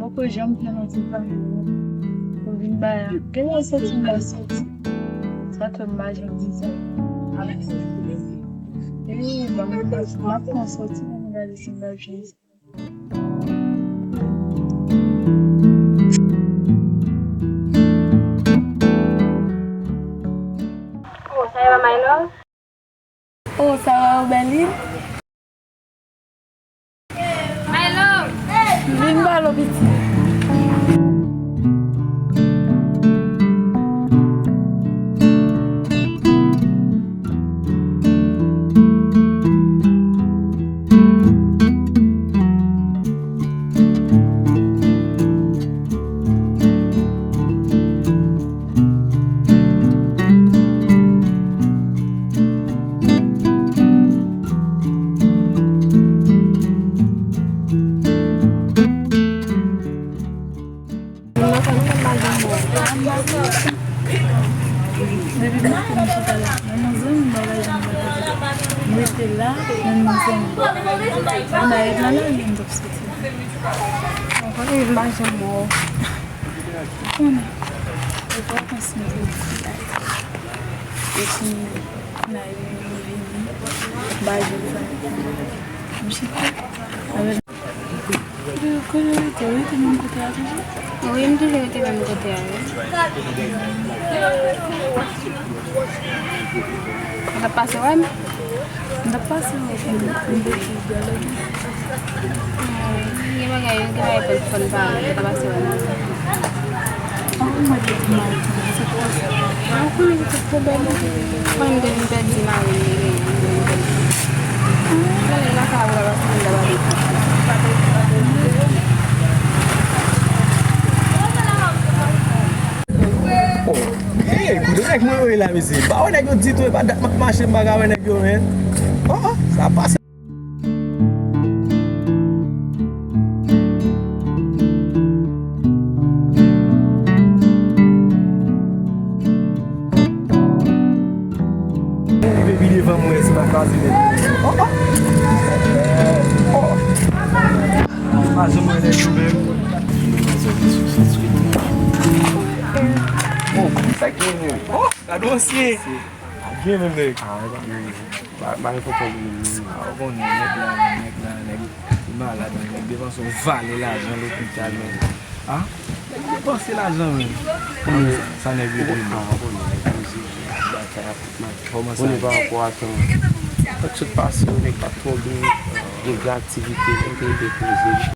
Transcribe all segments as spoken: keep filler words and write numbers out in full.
Poko janm fè nan ti fanmi yo. Pou vin bay a. Gen yon soti m bay soti. Sa fè m mache dizan. Wi, mwen, m ap pran soti pou m gade si m bay jwenn sa. Oh, sa va, my love? Oh, sa va, ou bèl, wi? My love! Vin ba lo piti. Depi maten m chita la, menm yon zanmi m pa bay zanmi m pa bay. M rete la, menm yon zanmi. M bay la, la, li m t ap soti. Mwen konnen m pa janm wè w. Ou konnen. E pa konsa m vin isit. Epi, m a vini, m bay zanmi m. M chita. Avè Kote w rete? Ou rete menm kote a toujou? Wi, m toujou rete menm kote a, wi. Ou t ap pase wè m? M t ap pase wè w pou m, pou m te di gade. Gen bagay, gen bagay pou n pale, ou t ap pase wè m. An, mwen te di mal, se pou sa. An, ou konnen ki tout pwoblèm ou te gen. Mwen, m te vin pèdi mari m, li genyen, m te vin pèdi. Mwen, la sa, ou la, paske m ta pale. Oh, hey, kote nèg mwen yo ye la, mesye? M pa wè nèg yo ditou, e pa dat m ap mache, m pa ka wè nèg yo, men. Oh, oh, sa pase. Rive pi devan mwen, si pa kwaze nèg. Oh, oh. Oh. Pa janm wè nèg yo menm. Oh, sa gen menm. Oh, gade yon sye. Gen menm nèg. Ah, pa, pa gen pwoblèm menm non. Ah, ou konnen nèg la, nèg la, nèg li malad, men nèg depanse yon valè lajan lopital, men. Ah, nèg depanse lajan, men. Sa nèg yo di, men. Ah, ou konnen nèg yo di, bagay ap mal. Kòman sa ye? Konnen pa rapò a tan. Tan k sot pase, nèg pa t twò byen, gen de aktivite, nèg te depoze.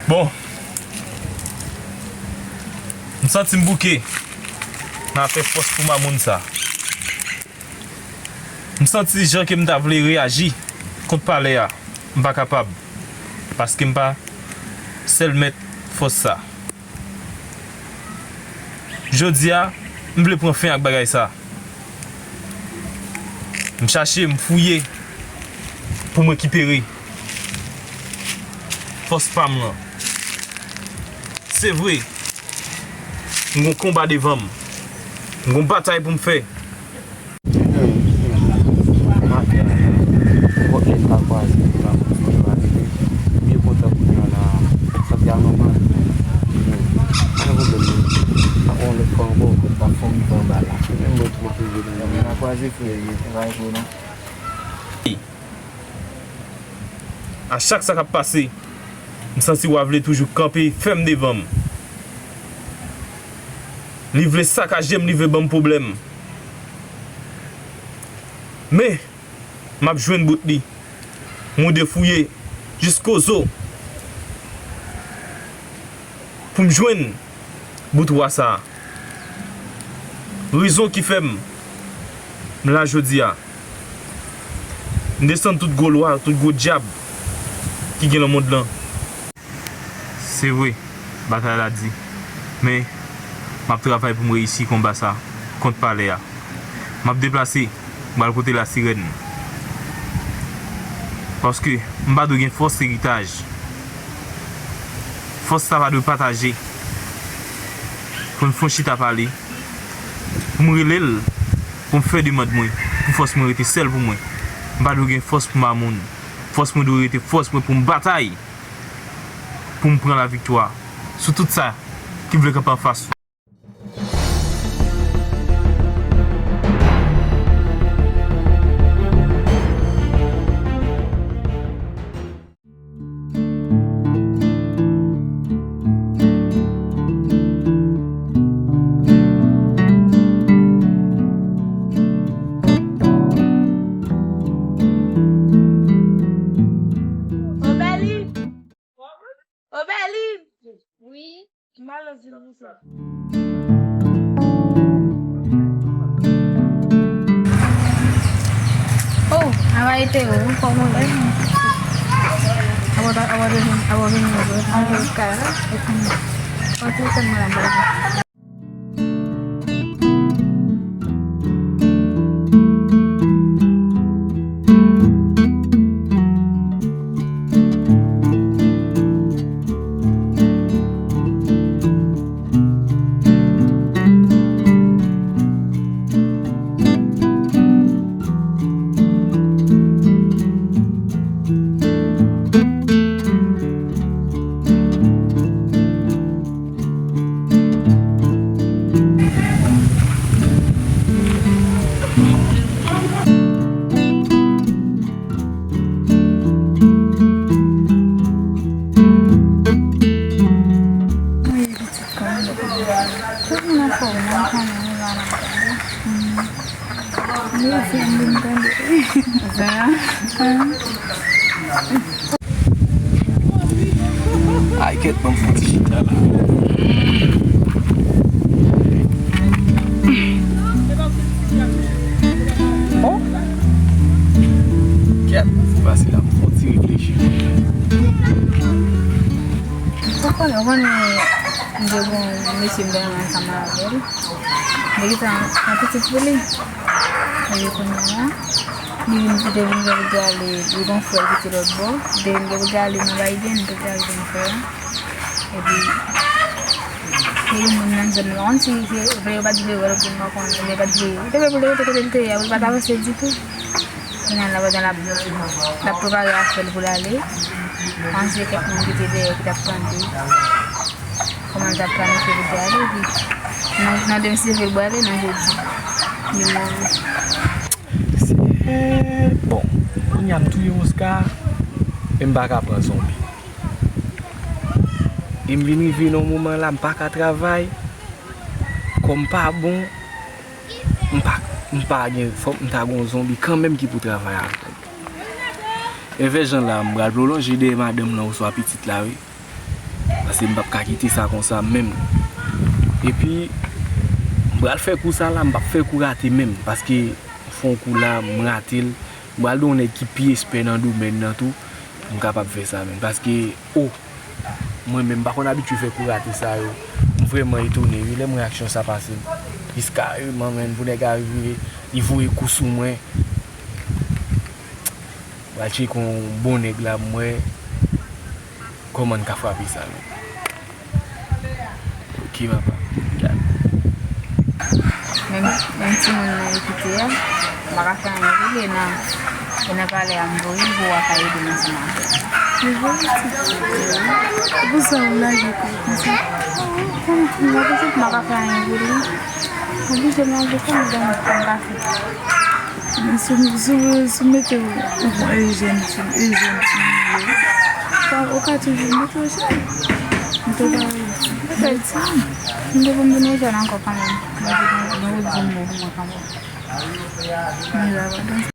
Bon. M santi m bouke nan afè fòs pou mamoun sa. M santi jan ke m ta vle reyaji kont palè a, m pa kapab, paske m pa sèl mèt fòs sa. Jodi a, m vle pran fen ak bagay sa. M chache, m fouye pou m rekipere fòs pa m lan. Se vre, m gon konba devan m. M gon batay pou m fè. Maten an, twòp lè n pa kwaze, n pa konn si nou va rete. M byen kontan kounye a la, santi a nòmal. Pa gen pwoblèm non. N ap wè yon lòt fwa ankò, kòm pa fè yon rive anba la. Se menm mwen tou m ap rive la. N a kwaze frè, e pa yon gwo non. A chak sa k ap pase, m santi wa vle toujou kanpe fèm devan m. Li vle sakaje m, li vle ban m pwoblèm. Men, m ap jwenn bout li. Mwen defouye jiskozo pou m jwenn bout wa sa a. Rezon ki fè m la jodi a. M desann tout gwo lwa, tout gwo dyab ki gen nan mond lan. Se vre, Batay la di, men m ap travay pou m reyisi konba sa kont palè a. M ap deplase, m pral kote lasirèn. Paske m pa dwe gen fòs eritaj. Fòs sa pa dwe pataje. Pou n fè yon chita pale. Pou m rele l, pou m fè demann mwen, pou fòs mwen rete sèl pou mwen. M pa dwe gen fòs pou mamoun. Fòs mwen dwe rete fòs mwen pou m batay, pou m pran laviktwa sou tout sa ki vle kanpe anfas ou. Obèli! Obèli! Wi. M al nan vil pou sa. Oh, Abayete, ou kòman? Awa, awa, awa, vini, awa, vini, awa, vini, awa, vini, awa, vini. Tout moun ap fè w mal kanmenm, ou la n ap gade. Mwen se m vin tande. Zen an. Ay, kèt, ban m fè yon ti chita la. Oh! Kèt, se pase la, m fè yon ti reflechi. Ou konnen, ou konnen, m te gen yon mesye m te renmen ansanm avè l. Li te gen yon pitit pou li. Epi kounye a, li vin, li te vin gen pou l ale, li gen yon frè l ki te lòt bò. Li te vin gen pou l ale nan Biden, li te al jwenn frè a. Epi, te gen moun nan zòn nan, pa konn si se vre yo pa t vle wè l, oubyen m pa konnen, men yo pa t vle, yo te vle pou l rete kote l te ye a, pou l pa t avanse ditou. Kounye a la, pandan l ap, l ap prepare afè l pou l ale, panse kèk moun ki te dèyè ki t ap tande kòman l t ap planifye pou l te ale, epi nan, nan demen si Dye vle l prale nan jedi, li mouri. Se, bon, kounye a m touye Oscar, e m pa ka pran zonbi. E m vin rive nan moman la, m pa ka travay, kò m pa bon, m pa, m pa gen, fòk m ta gen yon zonbi kanmenm ki pou travay avè m. Evè jan la, m pral pwolonje dèyè madanm lan oswa pitit la, wi. Paske m p ap ka kite sa konsa menm. Epi, m pral fè kou sa la, m p ap fè kou rate menm. Paske m fè yon kou la, m rate l. M pral de yon nèg ki pi espè nan domèn nan tou, pou m kapab fè sa menm. Paske, o, mwen menm, m pa konn abitye fè kou rate sa yo. M vrèman etone, wi, lè m wè aksyon sa pase. Jiska, e, manman, pou nèg a rive, li voye kou sou mwen. Pral tcheke yon bon nèg la pou m wè kòman n ka frape sa menm. Ok, papa. Menm, menm timoun nan yo kite a, m pa ka fè anyen pou li, e nan, e nan palè a m voye l pou w a ka ede m ansanm avè l. Se vre, pitit. Se pou sa w lage kò w konsa. M pa ka fè anyen pou li. Oblije m lage kò m, m pa ka fè. Men si, si, si w mete w, ou pran e jèn ti, e jèn ti moun yo, ou ka toujou mete w jèn. M te pare. M te pare. M te pou m vin jèn ankò kanmenm. Mwen te gen, gen wout di mo pou mwen kanmenm. Men la pa danse.